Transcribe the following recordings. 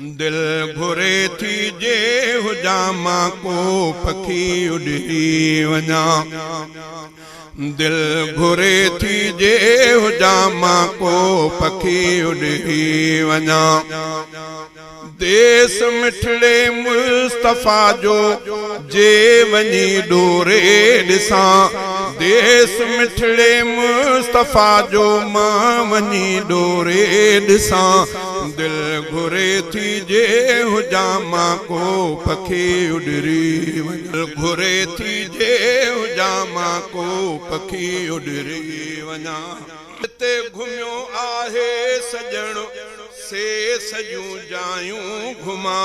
दिल घुरे थी जे हुजां मां को पखी उॾरी वञा। दिल घुरे थी जे हुजां मां को पखी उॾरी वञा। देस मिठड़े मुस्तफ़ा जो जे वञी ॾोरे ॾिसां। देस मिठड़े मुस्तफ़ा जो मां वञी ॾोरे ॾिसां। दिल घुरे थी जे हुजां मां को पखी उॾरी वञा। घुरे थी जे हुजां मां को पखी उॾरी वञा। जिते घुमियो आहे सॼण से सॼियूं जायूं घुमा।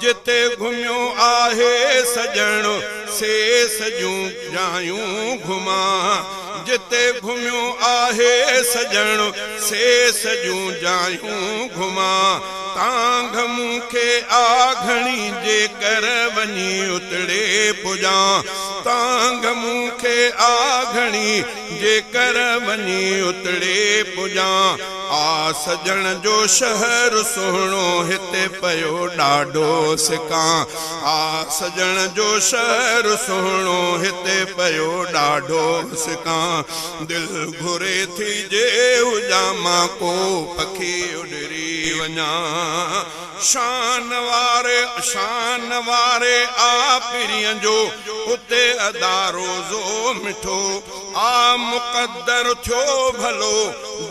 जिते घुमियो आहे सॼण से सॼियूं जायूं घुमा। जिते घुमियो आहे सॼण से सॼियूं जायूं घुमा। तांघ मूंखे आ घणी जेकर वञी उतड़े पुॼां। तांघ मूंखे आ घणी जेकर वञी उतड़े पुॼां। आ सॼण जो शहर सुहिणो हिते पियो ॾाढो सिकां। आ सॼण जो शहर सुहिणो हिते पियो ॾाढो सिकां। दिल घुरे थी जे हुजां मां को पखी उॾरी वञा। शान वारे आ पीरीअ जो उते अदा रोज़ो मिठो। आ मुक़द्दर थियो भलो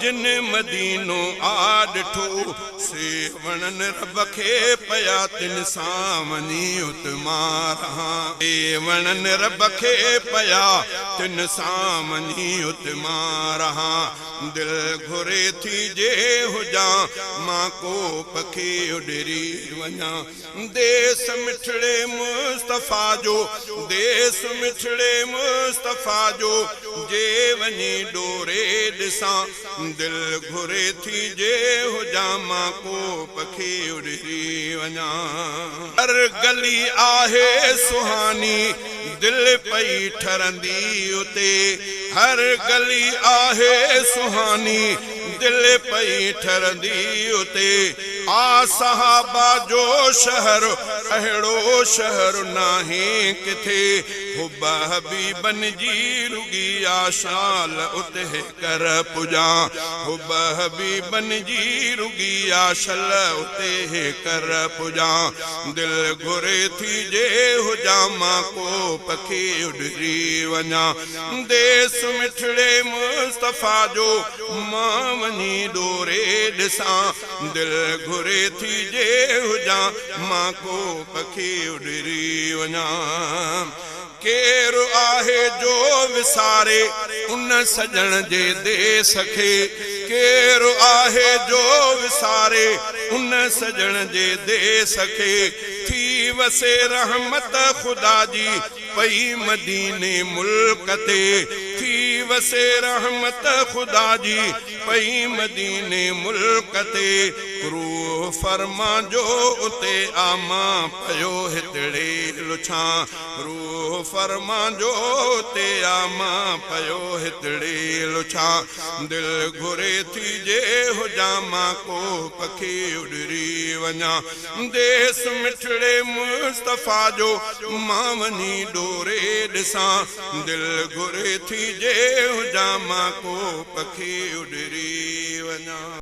जिन मदीनो आ ॾिठो। से वणनि रब खे पिया तिन सां वञी उत मां रहां। से वणनि रब खे पिया तिन सां वञी उत मां रहां। दिल घुरे थी जे हुजां मां को पखी उॾरी वञा। देस मिठड़े मुस्तफ़ा जो देस मिठड़े मुस्तफ़ा जो जे वञी ॾोरे ॾिसां। दिल घुरे थी जे हुजां मां को पखी उॾरी वञा। हर गली आहे सुहानी दिल पई ठरंदी उते। हर गली आहे सुहानी दिल पई ठरंदी उते। आ सहाबा जो शहर अहिड़ो शहर नाहे किथे। हुब हबीबन जी रुगी आशाल उते कर पुॼां। हुब हबीबन जी रुगी आशल उते कर पुॼां। दिल घुरे थी जे हुजां मां को पखी उॾरी वञा। देस मिठड़े मुस्तफ़ा जो मां वञी ॾोरे ॾिसां। दिल घुरे थी जे हुजां मां को पखी उॾरी वञा। केरु आहे जो विसारे उन सॼण जे देस खे। केरु आहे जो विसारे उन सॼण जे देस खे। थी वसे रहमत ख़ुदा जी पई मदीने मुल्क ते। थी वसे रहमत ख़ुदा जी पई मदीने मुल्क ते। रूह फरमा जो उते आमा पियो हितड़े लुछां। रूह फरमा जो उते आमा पियो हितड़े लुछां। दिल घुरे थी जे हुजां मां को पखी उॾरी वञा। देस मिठड़े मुस्तफ़ा जो मां वञी ॾोरे ॾिसां। दिल घुरे थी जे हुजां मां को पखी उॾरी वञा।